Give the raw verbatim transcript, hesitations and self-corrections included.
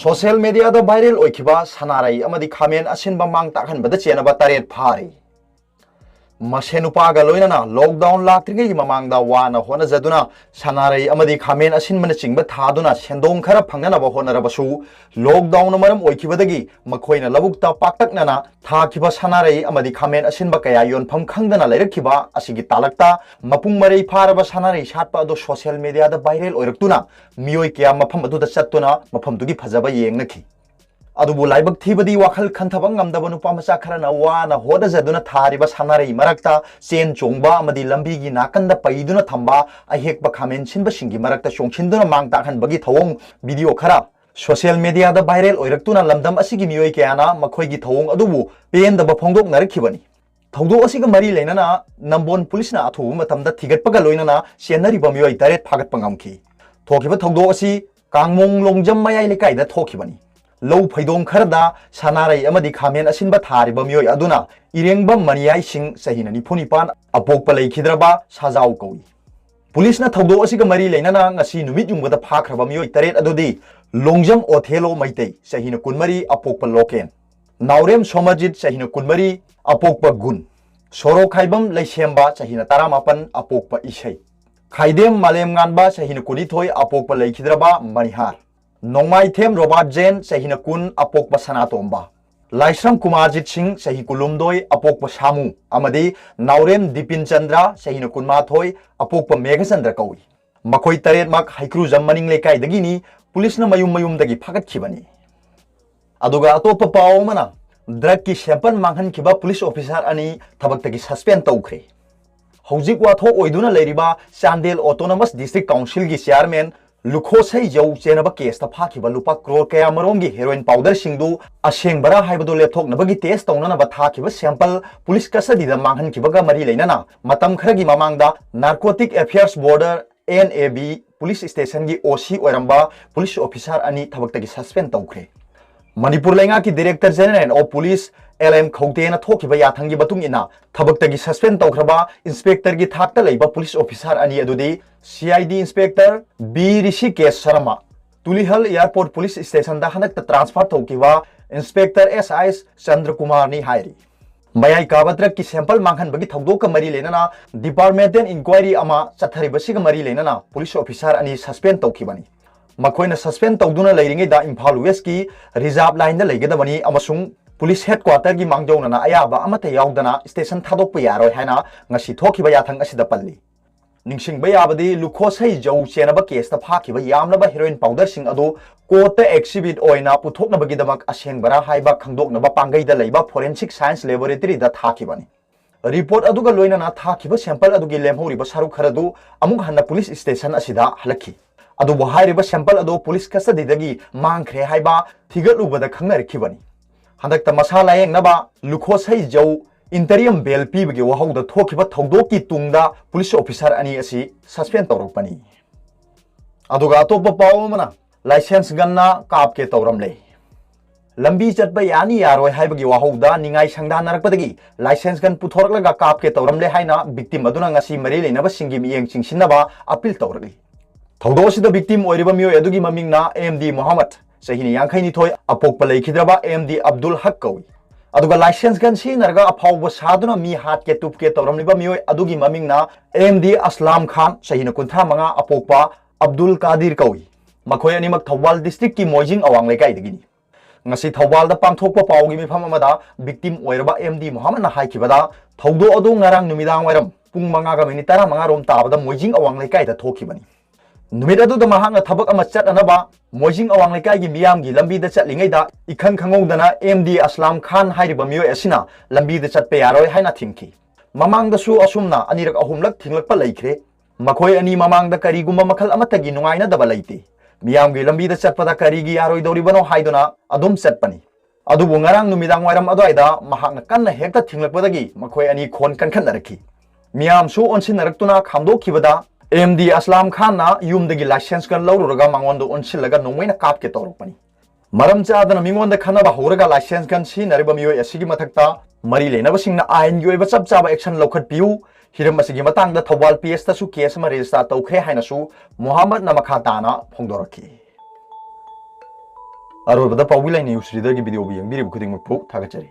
Social ꯃꯦꯗꯤꯌꯥꯗ viral ꯑꯣꯏꯈꯤꯕ ꯁꯅꯥꯔꯩ ꯑꯃꯗꯤ ꯈꯥꯃꯦꯟ ꯑꯁꯤꯟꯕ ꯃꯥꯡ ꯇꯥꯛꯍꯟꯕꯗ ꯆꯦꯟꯅꯕ ꯇꯔꯦꯠ ꯐꯥꯔꯤ꯫ ꯃꯁꯦꯟ ꯅꯨꯄꯥꯒ ꯂꯣꯏꯅꯅ ꯂꯣꯛꯗꯥꯎꯟ ꯂꯥꯛꯇ꯭ꯔꯤꯉꯩꯒꯤ ꯃꯃꯥꯡꯗ ꯋꯥꯅ ꯍꯣꯠꯅꯖꯗꯨꯅ ꯁꯅꯥꯔꯩ ꯑꯃꯗꯤ ꯈꯥꯃꯦꯟ ꯑꯁꯤꯟꯕꯅꯆꯤꯡꯕ ꯊꯥꯗꯨꯅ ꯁꯦꯟꯗꯣꯡ ꯈꯔ ꯐꯪꯅꯅꯕ ꯍꯣꯠꯅꯔꯕꯁꯨ, ꯂꯣꯛꯗꯥꯎꯟꯅ ꯃꯔꯝ ꯑꯣꯏꯈꯤꯕꯗꯒꯤ ꯃꯈꯣꯏꯅ ꯂꯧꯕꯨꯛꯇ ꯄꯥꯛꯇꯛꯅꯅ ꯊꯥꯈꯤꯕ ꯁꯅꯥꯔꯩ ꯑꯃꯗꯤ ꯈꯥꯃꯦꯟ ꯑꯁꯤꯟꯕ ꯀꯌꯥ ꯌꯣꯟꯐꯝ ꯈꯪꯗꯅ ꯂꯩꯔꯛꯈꯤꯕ ꯑꯁꯤꯒꯤ ꯇꯥꯂꯛꯇ ꯃꯄꯨꯡ ꯃꯔꯩ ꯐꯥꯔꯕ ꯁꯅꯥꯔꯩ ꯁꯥꯠꯄ ꯑꯗꯨ ꯁꯣꯁꯤꯌꯦꯜ ꯃꯦꯗꯤꯌꯥꯗ ꯚꯥꯏꯔꯦꯜ ꯑꯣꯏꯔꯛꯇꯨꯅ ꯃꯤꯑꯣꯏ ꯀꯌꯥ ꯃꯐꯝ ꯑꯗꯨꯗ ꯆꯠꯇꯨꯅ ꯃꯐꯝꯗꯨꯒꯤ ꯐꯖꯕ ꯌꯦꯡꯅꯈꯤ꯫ ꯑꯗꯨꯕꯨ ꯂꯥꯏꯕꯛ ꯊꯤꯕꯗꯤ ꯋꯥꯈꯜ ꯈꯟꯊꯕ ꯉꯝꯗꯕ ꯅꯨꯄꯥ ꯃꯆꯥ ꯈꯔꯅ ꯋꯥꯅ ꯍꯣꯠꯅꯖꯗꯨꯅ ꯊꯥꯔꯤꯕ ꯁꯅꯥꯔꯩ ꯃꯔꯛꯇ ꯆꯦꯟ ꯆꯣꯡꯕ ꯑꯃꯗꯤ ꯂꯝꯕꯤꯒꯤ ꯅꯥꯀꯟꯗ ꯄꯩꯗꯨꯅ ꯊꯝꯕ ꯑꯍꯦꯛꯄ ꯈꯥꯃꯦꯟ ꯁꯤꯟꯕꯁꯤꯡꯒꯤ ꯃꯔꯛꯇ ꯆꯣꯡꯁꯤꯟꯗꯨꯅ ꯃꯥꯡ ꯇꯥꯛꯍꯟꯕꯒꯤ ꯊꯧꯑꯣꯡ ꯚꯤꯗꯤꯑꯣ ꯈꯔ ꯁꯣꯁꯤꯌꯦꯜ ꯃꯦꯗꯤꯌꯥꯗ ꯚꯥꯏꯔꯦꯜ ꯑꯣꯏꯔꯛꯇꯨꯅ ꯂꯝꯗꯝ ꯑꯁꯤꯒꯤ ꯃꯤꯑꯣꯏ ꯀꯌꯥꯅ ꯃꯈꯣꯏꯒꯤ ꯊꯧꯑꯣꯡ ꯑꯗꯨꯕꯨ ꯄꯦꯟꯗꯕ ꯐꯣꯡꯗꯣꯛꯅꯔꯛꯈꯤꯕꯅꯤ꯫ ꯊꯧꯗꯣꯛ ꯑꯁꯤꯒ ꯃꯔꯤ ꯂꯩꯅꯅ ꯅꯝꯕꯣꯜ ꯄꯨꯂꯤꯁꯅ ꯑꯊꯨꯕ ꯃꯇꯝꯗ ꯊꯤꯒꯠꯄꯒ ꯂꯣꯏꯅꯅ ꯆꯦꯟꯅꯔꯤꯕ ꯃꯤꯑꯣꯏ ꯇꯔꯦꯠ ꯐꯥꯒꯠꯄ ꯉꯝꯈꯤ꯫ ꯊꯣꯛꯈꯤꯕ ꯊꯧꯗꯣꯛ ꯑꯁꯤ ꯀꯥꯡꯃꯣꯡ ꯂꯣꯡꯖꯝ ꯃꯌꯥꯏ ꯂꯩꯀꯥꯏꯗ ꯊꯣꯛꯈꯤꯕꯅꯤ꯫ ꯂꯧ ꯐꯩꯗꯣꯝ ꯈꯔꯗ ꯁꯅꯥꯔꯩ ꯑꯃꯗꯤ ꯈꯥꯃꯦꯟ ꯑꯁꯤꯟꯕ ꯊꯥꯔꯤꯕ ꯃꯤꯑꯣꯏ ꯑꯗꯨꯅ ꯏꯔꯦꯡꯕꯝ ꯃꯅꯤꯌꯥꯏ ꯁꯤꯡ, ꯆꯍꯤꯅ ꯅꯤꯐꯨ ꯅꯤꯄꯥꯟ, ꯑꯄꯣꯛꯄ ꯂꯩꯈꯤꯗ꯭ꯔꯕ ꯁꯥꯖꯥꯎ ꯀꯧꯏ꯫ ꯄꯨꯂꯤꯁꯅ ꯊꯧꯗꯣꯛ ꯑꯁꯤꯒ ꯃꯔꯤ ꯂꯩꯅꯅ ꯉꯁꯤ ꯅꯨꯃꯤꯠ ꯌꯨꯡꯕꯗ ꯐꯥꯈ꯭ꯔꯕ ꯃꯤꯑꯣꯏ ꯇꯔꯦꯠ ꯑꯗꯨꯗꯤ ꯂꯣꯡꯖꯝ ꯑꯣꯊꯦꯂꯣ ꯃꯩꯇꯩ, ꯆꯍꯤꯅ ꯀꯨꯟꯃꯔꯤ, ꯑꯄꯣꯛꯄ ꯂꯣꯀꯦꯟ, ꯅꯥꯎꯔꯦꯝ ꯁꯣꯃꯔꯖꯤꯠ, ꯆꯍꯤꯅ ꯀꯨꯟꯃꯔꯤ, ꯑꯄꯣꯛꯄ ꯒꯨꯟ, ꯁꯣꯔꯣꯈꯥꯏꯕꯝ ꯂꯩꯁꯦꯝꯕ, ꯆꯍꯤꯅ ꯇꯔꯥꯃꯥꯄꯟ, ꯑꯄꯣꯛꯄ ꯏꯁꯩ, ꯈꯥꯏꯗꯦꯝ ꯃꯥꯂꯦꯝꯉꯥꯟꯕ, ꯆꯍꯤꯅ ꯀꯨꯟꯅꯤꯊꯣꯏ, ꯑꯄꯣꯛꯄ ꯂꯩꯈꯤꯗ꯭ꯔꯕ ꯃꯅꯤꯍꯥꯔ, ꯅꯣꯡꯃꯥꯏꯊꯦꯝ ꯔꯣꯕꯥꯔꯠ ꯖꯦꯟ, ꯆꯍꯤꯅ ꯀꯨꯟ, ꯑꯄꯣꯛꯄ ꯁꯅꯥꯇꯣꯝꯕ, ꯂꯥꯏꯁ꯭ꯔꯝ ꯀꯨꯃꯥꯔꯖꯤꯠ ꯁꯤꯡ, ꯆꯍꯤ ꯀꯨꯟꯍꯨꯝꯗꯣꯏ, ꯑꯄꯣꯛꯄ ꯁꯥꯃꯨ, ꯑꯃꯗꯤ ꯅꯥꯎꯔꯦꯝ ꯗꯤꯄꯤꯟ ꯆꯟꯗ꯭ꯔ, ꯆꯍꯤꯅ ꯀꯨꯟꯃꯥꯊꯣꯏ, ꯑꯄꯣꯛꯄ ꯃꯦꯘꯆꯟꯗ꯭ꯔ ꯀꯧꯏ꯫ ꯃꯈꯣꯏ ꯇꯔꯦꯠꯃꯛ ꯍꯩꯀ꯭ꯔꯨꯖꯝ ꯃꯅꯤꯡ ꯂꯩꯀꯥꯏꯗꯒꯤꯅꯤ, ꯄꯨꯂꯤꯁꯅ ꯃꯌꯨꯝ ꯃꯌꯨꯝꯗꯒꯤ ꯐꯥꯒꯠꯈꯤꯕꯅꯤ꯫ ꯑꯗꯨꯒ ꯑꯇꯣꯞꯄ ꯄꯥꯎ ꯑꯃꯅ, ꯗ꯭ꯔꯒꯀꯤ ꯁꯦꯝꯄꯜ ꯃꯥꯡꯍꯟꯈꯤꯕ ꯄꯨꯂꯤꯁ ꯑꯣꯐꯤꯁꯥꯔ ꯑꯅꯤ ꯊꯕꯛꯇꯒꯤ ꯁꯁꯄꯦꯟ ꯇꯧꯈ꯭ꯔꯦ꯫ ꯍꯧꯖꯤꯛ ꯋꯥꯊꯣꯛ ꯑꯣꯏꯗꯨꯅ ꯂꯩꯔꯤꯕ ꯆꯥꯟꯗꯦꯜ ꯑꯣꯇꯣꯅꯣꯃꯁ ꯗꯤꯁꯇ꯭ꯔꯤꯛ ꯀꯥꯎꯟꯁꯤꯜꯒꯤ ꯆꯤꯌꯥꯔꯃꯦꯟ ꯂꯨꯈꯣꯁꯩꯖꯧ ꯆꯦꯟꯅꯕ ꯀꯦꯁꯇ ꯐꯥꯈꯤꯕ ꯂꯨꯄꯥ ꯀ꯭ꯔꯣꯔ ꯀꯌꯥ ꯃꯔꯣꯝꯒꯤ ꯍꯦꯔꯣꯏꯟ ꯄꯥꯎꯗꯔꯁꯤꯡꯗꯨ ꯑꯁꯦꯡꯕꯔꯥ ꯍꯥꯏꯕꯗꯨ ꯂꯦꯞꯊꯣꯛꯅꯕꯒꯤ ꯇꯦꯁ ꯇꯧꯅꯅꯕ ꯊꯥꯈꯤꯕ ꯁꯦꯝꯄꯜ ꯄꯨꯂꯤꯁ ꯀꯁꯇꯗꯤꯗ ꯃꯥꯡꯍꯟꯈꯤꯕꯒ ꯃꯔꯤ ꯂꯩꯅꯅ ꯃꯇꯝ ꯈꯔꯒꯤ ꯃꯃꯥꯡꯗ narcotic affairs border, N A B, police ꯁ꯭ꯇꯦꯁꯟꯒꯤ ꯑꯣ ꯁꯤ ꯑꯣꯏꯔꯝꯕ ꯄꯨꯂꯤꯁ ꯑꯣꯐꯤꯁꯥꯔ ꯑꯅꯤ ꯊꯕꯛꯇꯒꯤ ꯁꯁꯄꯦꯟ ꯇꯧꯈ꯭ꯔꯦ꯫ ꯃꯅꯤꯄꯨꯔ ꯂꯩꯉꯥꯛꯀꯤ director general of police, L M ꯈꯧꯇꯦꯅ ꯊꯣꯛꯈꯤꯕ ꯌꯥꯊꯪꯒꯤ ꯃꯇꯨꯡ ꯏꯟꯅ ꯊꯕꯛꯇꯒꯤ ꯁꯁꯄꯦꯟ ꯇꯧꯈ꯭ꯔꯕ ꯏꯟꯁꯄꯦꯛꯇꯔꯒꯤ ꯊꯥꯛꯇ ꯂꯩꯕ ꯄꯨꯂꯤꯁ ꯑꯣꯐꯤꯁꯥꯔ ꯑꯅꯤ ꯑꯗꯨꯗꯤ C I D inspector B Rishikesh Sharma, Tulihal Airport Police Station ꯗ ꯍꯟꯗꯛꯇ transfer ꯇꯧꯈꯤꯕ Inspector S I S ꯆꯟꯗ꯭ꯔꯀꯨꯃꯥꯔꯅꯤ ꯍꯥꯏꯔꯤ꯫ ꯃꯌꯥꯏ ꯀꯥꯕ truck ꯀꯤ sample ꯃꯥꯡꯍꯟꯕꯒꯤ ꯊꯧꯗꯣꯛꯀ ꯃꯔꯤ ꯂꯩꯅꯅ departmental inquiry ꯑꯃ ꯆꯠꯊꯔꯤꯕꯁꯤꯒ ꯃꯔꯤ ꯂꯩꯅꯅ police officer ꯑꯅꯤ suspend ꯇꯧꯈꯤꯕꯅꯤ꯫ ꯃꯈꯣꯏꯅ suspend ꯇꯧꯗꯨꯅ ꯂꯩꯔꯤꯉꯩꯗ ꯏꯝꯐꯥꯜ West ꯀꯤ reserve line ꯗ ꯂꯩꯒꯗꯕꯅꯤ ꯑꯃꯁꯨꯡ police headquarter ꯒꯤ ꯃꯥꯡꯖꯧꯅꯅ ꯑꯌꯥꯕ ꯑꯃꯠꯇ ꯌꯥꯎꯗꯅ station ꯊꯥꯗꯣꯛꯄ ꯌꯥꯔꯣꯏ ꯍꯥꯏꯅ ꯉꯁꯤ ꯊꯣꯛꯈꯤꯕ ꯌꯥꯊꯪ ꯑꯁꯤꯗ ꯄꯜꯂꯤ꯫ ꯅꯤꯡꯁꯤꯡꯕ ꯌꯥꯕꯗꯤ ꯂꯨꯈꯣꯁꯩ ꯖꯧ ꯆꯦꯟꯅꯕ case ꯇ ꯐꯥꯈꯤꯕ ꯌꯥꯝꯂꯕ heroin powder ꯁꯤꯡ ꯑꯗꯨ court ꯇ exhibit ꯑꯣꯏꯅ ꯄꯨꯊꯣꯛꯅꯕꯒꯤꯗꯃꯛ ꯑꯁꯦꯡꯕꯔꯥ ꯍꯥꯏꯕ ꯈꯪꯗꯣꯛꯅꯕ ꯄꯥꯡꯒꯩꯗ ꯂꯩꯕ forensic science laboratory ꯗ ꯊꯥꯈꯤꯕꯅꯤ꯫ Report ꯑꯗꯨꯒ ꯂꯣꯏꯅꯅ ꯊꯥꯈꯤꯕ sample ꯑꯗꯨꯒꯤ ꯂꯦꯝꯍꯧꯔꯤꯕ ꯁꯔꯨꯛ ꯈꯔꯗꯨ ꯑꯃꯨꯛ ꯍꯟꯅ police station ꯑꯁꯤꯗ ꯍꯜꯂꯛꯈꯤ꯫ ꯑꯗꯨꯕꯨ ꯍꯥꯏꯔꯤꯕ sample ꯑꯗꯨ police custody ꯗꯒꯤ ꯃꯥꯡꯈ꯭ꯔꯦ ꯍꯥꯏꯕ ꯊꯤꯒꯠꯂꯨꯕꯗ ꯈꯪꯅꯔꯛꯈꯤꯕꯅꯤ꯫ ꯍꯟꯗꯛꯇ ꯃꯁꯥ ꯂꯥꯌꯦꯡꯅꯕ ꯂꯨꯈꯣꯁꯩ ꯖꯧ interim bail ꯄꯤꯕꯒꯤ ꯋꯥꯍꯧꯗ ꯊꯣꯛꯈꯤꯕ ꯊꯧꯗꯣꯛꯀꯤ ꯇꯨꯡꯗ police officer ꯑꯅꯤ ꯑꯁꯤ suspend ꯇꯧꯔꯛꯄꯅꯤ꯫ ꯑꯗꯨꯒ ꯑꯇꯣꯞꯄ ꯄꯥꯎ ꯑꯃꯅ, licence gun ꯅ ꯀꯥꯞꯀꯦ ꯇꯧꯔꯝꯂꯦ꯫ ꯂꯝꯕꯤ ꯆꯠꯄ ꯌꯥꯅꯤ ꯌꯥꯔꯣꯏ ꯍꯥꯏꯕꯒꯤ ꯋꯥꯍꯧꯗ ꯅꯤꯡꯉꯥꯏ ꯁꯪꯗꯥꯟꯅꯔꯛꯄꯗꯒꯤ licence gun ꯄꯨꯊꯣꯔꯛꯂꯒ ꯀꯥꯞꯀꯦ ꯇꯧꯔꯝꯂꯦ ꯍꯥꯏꯅ victim ꯑꯗꯨꯅ ꯉꯁꯤ ꯃꯔꯤ ꯂꯩꯅꯕꯁꯤꯡꯒꯤ ꯃꯤꯠꯌꯦꯡ ꯆꯤꯡꯁꯤꯟꯅꯕ appeal ꯇꯧꯔꯛꯂꯤ꯫ ꯊꯧꯗꯣꯛ ꯑꯁꯤꯗ victim ꯑꯣꯏꯔꯤꯕ ꯃꯤꯑꯣꯏ ꯑꯗꯨꯒꯤ ꯃꯃꯤꯡꯅ M D ꯃꯣꯍꯝꯃꯗ, ꯆꯍꯤ ꯌꯥꯡꯈꯩꯅꯤꯊꯣꯏ, ꯑꯄꯣꯛꯄ ꯂꯩꯈꯤꯗ꯭ꯔꯕ M D ꯑꯕꯗꯨꯜ ꯍꯛ ꯀꯧꯏ꯫ ꯑꯗꯨꯒ licence gun ꯁꯤꯖꯤꯟꯅꯔꯒ ꯑꯐꯥꯎꯕ ꯁꯥꯗꯨꯅ ꯃꯤ ꯍꯥꯠꯀꯦ ꯇꯨꯞꯀꯦ ꯇꯧꯔꯝꯂꯤꯕ ꯃꯤꯑꯣꯏ ꯑꯗꯨꯒꯤ ꯃꯃꯤꯡꯅ M D ꯑꯁꯂꯥꯝ ꯈꯥꯟ, ꯆꯍꯤꯅ ꯀꯨꯟꯊ꯭ꯔꯥ ꯃꯉꯥ, ꯑꯄꯣꯛꯄ ꯑꯕꯗꯨꯜ ꯀꯥꯗꯤꯔ ꯀꯧꯏ꯫ ꯃꯈꯣꯏ ꯑꯅꯤꯃꯛ ꯊꯧꯕꯥꯜ district ꯀꯤ ꯃꯣꯏꯖꯤꯡ ꯑꯋꯥꯡ ꯂꯩꯀꯥꯏꯗꯒꯤꯅꯤ꯫ ꯉꯁꯤ ꯊꯧꯕꯥꯜꯗ ꯄꯥꯡꯊꯣꯛꯄ ꯄꯥꯎꯒꯤ ꯃꯤꯐꯝ ꯑꯃꯗ victim ꯑꯣꯏꯔꯕ M D ꯃꯣꯍꯝꯃꯗꯅ ꯍꯥꯏꯈꯤꯕꯗ, ꯊꯧꯗꯣꯛ ꯑꯗꯨ ꯉꯔꯥꯡ ꯅꯨꯃꯤꯗꯥꯡ ꯋꯥꯏꯔꯝ ꯄꯨꯡ ꯃꯉꯥꯒ minute ꯇꯔꯥꯃꯉꯥ ꯔꯣꯝ ꯇꯥꯕꯗ ꯃꯣꯏꯖꯤꯡ ꯑꯋꯥꯡ ꯂꯩꯀꯥꯏꯗ ꯊꯣꯛꯈꯤꯕꯅꯤ꯫ ꯅꯨꯃꯤꯠ ꯑꯗꯨꯗ ꯃꯍꯥꯛꯅ ꯊꯕꯛ ꯑꯃ ꯆꯠꯅꯅꯕ ꯃꯣꯏꯖꯤꯡ ꯑꯋꯥꯡ ꯂꯩꯀꯥꯏꯒꯤ ꯃꯤꯌꯥꯝꯒꯤ ꯂꯝꯕꯤꯗ ꯆꯠꯂꯤꯉꯩꯗ ꯏꯈꯪ ꯈꯪꯍꯧꯗꯅ M D ꯑꯁꯂꯥꯝ ꯈꯥꯟ ꯍꯥꯏꯔꯤꯕ ꯃꯤꯑꯣꯏ ꯑꯁꯤꯅ ꯂꯝꯕꯤꯗ ꯆꯠꯄ ꯌꯥꯔꯣꯏ ꯍꯥꯏꯅ ꯊꯤꯡꯈꯤ꯫ ꯃꯃꯥꯡꯗꯁꯨ ꯑꯁꯨꯝꯅ ꯑꯅꯤꯔꯛ ꯑꯍꯨꯝꯂꯛ ꯊꯤꯡꯂꯛꯄ ꯂꯩꯈ꯭ꯔꯦ꯫ ꯃꯈꯣꯏ ꯑꯅꯤ ꯃꯃꯥꯡꯗ ꯀꯔꯤꯒꯨꯝꯕ ꯃꯈꯜ ꯑꯃꯠꯇꯒꯤ ꯅꯨꯡꯉꯥꯏꯅꯗꯕ ꯂꯩꯇꯦ꯫ ꯃꯤꯌꯥꯝꯒꯤ ꯂꯝꯕꯤꯗ ꯆꯠꯄꯗ ꯀꯔꯤꯒꯤ ꯌꯥꯔꯣꯏꯗꯧꯔꯤꯕꯅꯣ ꯍꯥꯏꯗꯨꯅ ꯑꯗꯨꯝ ꯆꯠꯄꯅꯤ꯫ ꯑꯗꯨꯕꯨ ꯉꯔꯥꯡ ꯅꯨꯃꯤꯗꯥꯡ ꯋꯥꯏꯔꯝ ꯑꯗꯨꯋꯥꯏꯗ ꯃꯍꯥꯛꯅ ꯀꯟꯅ ꯍꯦꯛꯇ ꯊꯤꯡꯂꯛꯄꯗꯒꯤ ꯃꯈꯣꯏ ꯑꯅꯤ ꯈꯣꯟ ꯀꯟꯈꯠꯅꯔꯛꯈꯤ꯫ ꯃꯤꯌꯥꯝꯁꯨ ꯑꯣꯟꯁꯤꯟꯅꯔꯛꯇꯨꯅ ꯈꯥꯝꯗꯣꯛꯈꯤꯕꯗ M D ꯑꯁꯂꯥꯝ ꯈꯥꯟꯅ ꯌꯨꯝꯗꯒꯤ licence gun ꯂꯧꯔꯨꯔꯒ ꯃꯉꯣꯟꯗ ꯑꯣꯟꯁꯤꯜꯂꯒ ꯅꯣꯡꯃꯩꯅ ꯀꯥꯞꯀꯦ ꯇꯧꯔꯛꯄꯅꯤ꯫ ꯃꯔꯝ ꯆꯥꯗꯅ ꯃꯤꯉꯣꯟꯗ ꯈꯠꯅꯕ ꯍꯧꯔꯒ licence gun ꯁꯤꯖꯤꯟꯅꯔꯤꯕ ꯃꯤꯑꯣꯏ ꯑꯁꯤꯒꯤ ꯃꯊꯛꯇ ꯃꯔꯤ ꯂꯩꯅꯕꯁꯤꯡꯅ ꯑꯥꯏꯟꯒꯤ ꯑꯣꯏꯕ ꯆꯞ ꯆꯥꯕ action ꯂꯧꯈꯠꯄꯤꯌꯨ꯫ ꯍꯤꯔꯝ ꯑꯁꯤꯒꯤ ꯃꯇꯥꯡꯗ ꯊꯧꯕꯥꯜ P S ꯇꯁꯨ case ꯑꯃ register ꯇꯧꯈ꯭ꯔꯦ ꯍꯥꯏꯅꯁꯨ ꯃꯣꯍꯝꯃꯗꯅ ꯃꯈꯥ ꯇꯥꯅ ꯐꯣꯡꯗꯣꯔꯛꯈꯤ꯫ ꯑꯔꯣꯏꯕꯗ ꯄꯥꯎꯕꯤ ꯂꯥꯏꯅꯤꯡ ꯁ꯭ꯔꯤꯗꯒꯤ ꯚꯤꯗꯤꯑꯣꯕꯨ ꯌꯦꯡꯕꯤꯔꯤꯕ ꯈꯨꯗꯤꯡꯃꯛꯄꯨ ꯊꯥꯒꯠꯆꯔꯤ꯫